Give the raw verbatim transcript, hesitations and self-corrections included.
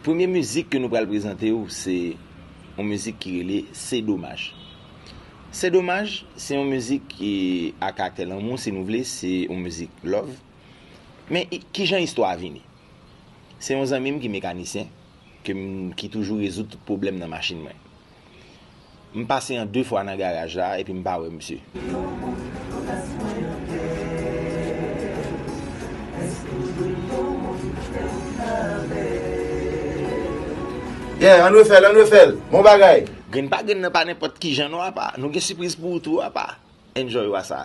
Premye mizik ke nou pral prezante w, se yon mizik ki rele Se Domaj. Se Domaj, se yon mizik ki a karaktè lanmou, si nou vle, se yon mizik love. Men i- kijan istwa a vini? Se yon zanmi m ki mekanisyen, ke m, ki toujou rezoud tout pwoblèm nan machin mwen. M pase an de fwa nan garaj la epi m pa wè misye. Yeah, ann refè l, ann refè l. Bon bagay. Grenn pa grenn nan pa nenpòt kijan non apa. Nou gen sipriz pou ou tou apa. Enjoy wa sa.